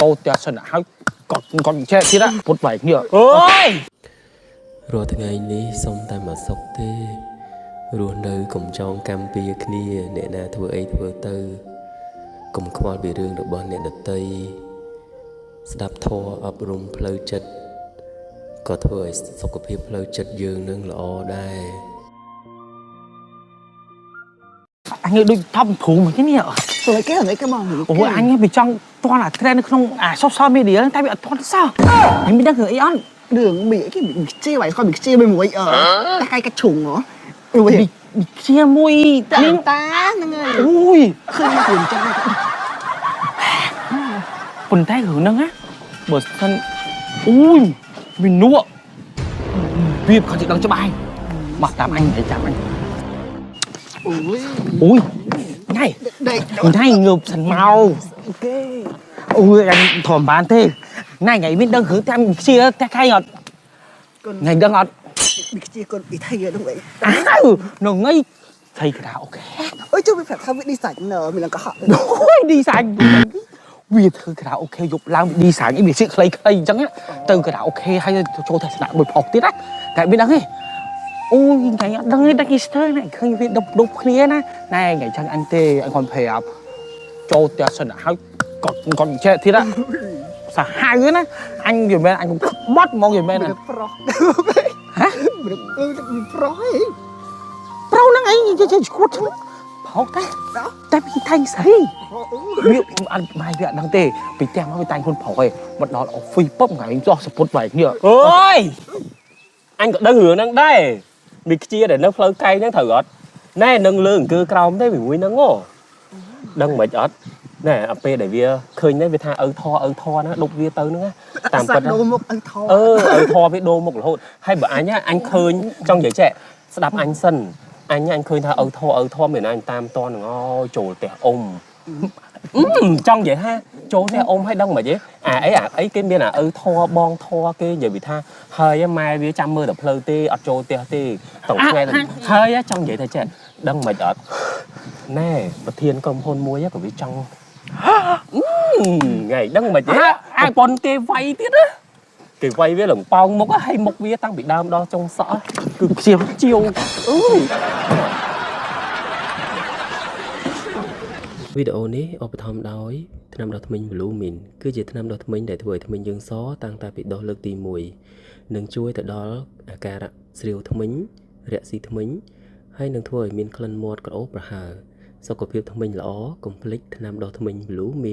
ចូលផ្ទះសិនហើយកត់កត់ចេះទៀតពុតបែកនេះ អើយ រាល់ថ្ងៃនេះសុំតែមកសុខទេរស់នៅកុំចងកម្មពៀគ្នាអ្នកណាធ្វើអីធ្វើទៅកុំខ្វល់ពីរឿងរបស់អ្នកដទៃស្ដាប់ធម៌អប់រំផ្លូវចិត្តក៏ធ្វើឲ្យសុខភាពផ្លូវចិត្តយើងនឹងល្អដែរ អញដូចថប់ព្រូមកនេះ ស្អីគេស្អីគេមក អូយអញវាចង់តន់អា trend នៅក្នុងអា social media ហ្នឹងតែវាអត់តន់សោះអញមិនដឹងរឿងអីអត់ រឿងមីគេមីខ្ជាបាយស្គាល់មីខ្ជាមួយមួយអឺតែកាយកាច់ឈុងហ៎អូយ ជាមួយ តា នេះ តាហ្នឹងហើយ អូយ ឃើញមករឿងចឹង ប៉ុន្តែរឿងហ្នឹងណាបើសិនអូយវានក់វាគាត់ជាដឹងច្បាស់មកតាមអញនិយាយចាំអញ អូយ អូយណៃ ដេក ណៃងើបសិនមក គេ អូយអញធំបានទេណៃថ្ងៃមានដឹងរឿងតាមខ្ជាតែខៃអត់ថ្ងៃដឹងអត់ មីខ្ជាកូនអ៊ីថៃហ្នឹងអី អើនៅថ្ងៃថៃកដាអូខេ អើយជួយវាប្រាប់ថាវាឌីសាញ់មានលង្កហក់ អូយឌីសាញវាធ្វើកដាអូខេយប់ឡើងឌីសាញអីវាសៀកខ្លីៗអញ្ចឹងទៅកដាអូខេហើយចូលទស្សនៈមួយផុសទៀតណាតែមានដឹងទេអូយថ្ងៃអត់ដឹងទេដឹងគេស្ទើណាឃើញវាដប់ដប់គ្នាណាណែថ្ងៃចឹងអញទេអញគាត់ប្រាប់ចូលផ្ទះសិនហើយកត់កត់ចេះទៀតសាហាវណាអញវាមិនអញបត់ហ្មងវាមិន មានប្រុសហ៎មានប្រុសហី ប្រុសហ្នឹងឯងចេះឈួតផោកតែតែពីតែងស្រីវាអត់ម៉ាយវាអត់ដឹងទេពីផ្ទះមកវាតែងខ្លួនប្រុសឯងមកដល់អូហ្វីសពុបថ្ងៃចោះសពុតបែកនេះ អើយអញក៏ដឹងរឿងហ្នឹងដែរមីខ្ជាដែលនៅផ្លូវកែងហ្នឹងត្រូវអត់ណែនឹងលើអង្គើក្រោមទេពីមួយហ្នឹងហ៎ដឹងមិនអត់ណែអាពេលដែលវាឃើញហ្នឹងវាថាឪធឪធហ្នឹងដប់វាទៅហ្នឹងតាមពិត ដូរមុខឪធ អឺឪធវាដូរមុខរហូតហើយបើអញអញឃើញចង់និយាយចេះស្ដាប់អញសិនអញអញឃើញថាឪធឪធមានអញតាមតនហ្នឹងអូចូលផ្ទះអ៊ំចង់និយាយថាចូលផ្ទះអ៊ំឲ្យដឹងមិនទេអាអីអាអីគេមានអាឪធបងធគេនិយាយពីថាហើយម៉ែវាចាំមើលតែផ្លូវទេអត់ចូលផ្ទះទេតថ្ងៃហើយចង់និយាយថាចេះដឹងមិនអត់ណែប្រធានក្រុមហ៊ុនមួយក៏វាចង់ថ្ងៃដឹងមិនទេអាប៉ុនគេវាយទៀតណាគេវាយវាឡើងប៉ោងមុខហើយមុខវាតាំងពីដើមដល់ចុងសក់គឺ ជា ជាវអឺ វីដេអូនេះឧបត្ថម្ភដោយថ្នាំដុសធ្មេញ Blue Mint គឺជាថ្នាំដុសធ្មេញដែលធ្វើឲ្យធ្មេញយើងសតាំងតែពីដុសលើកទី1និងជួយទៅដល់អាការៈស្រាវធ្មេញរាក់ស៊ីធ្មេញហើយនឹងធ្វើឲ្យមានក្លិនមាត់ក្រអូបប្រហើរសុខភាពធ្មេញល្អកុំភ្លេចថ្នាំដុសធ្មេញ Blue Mint។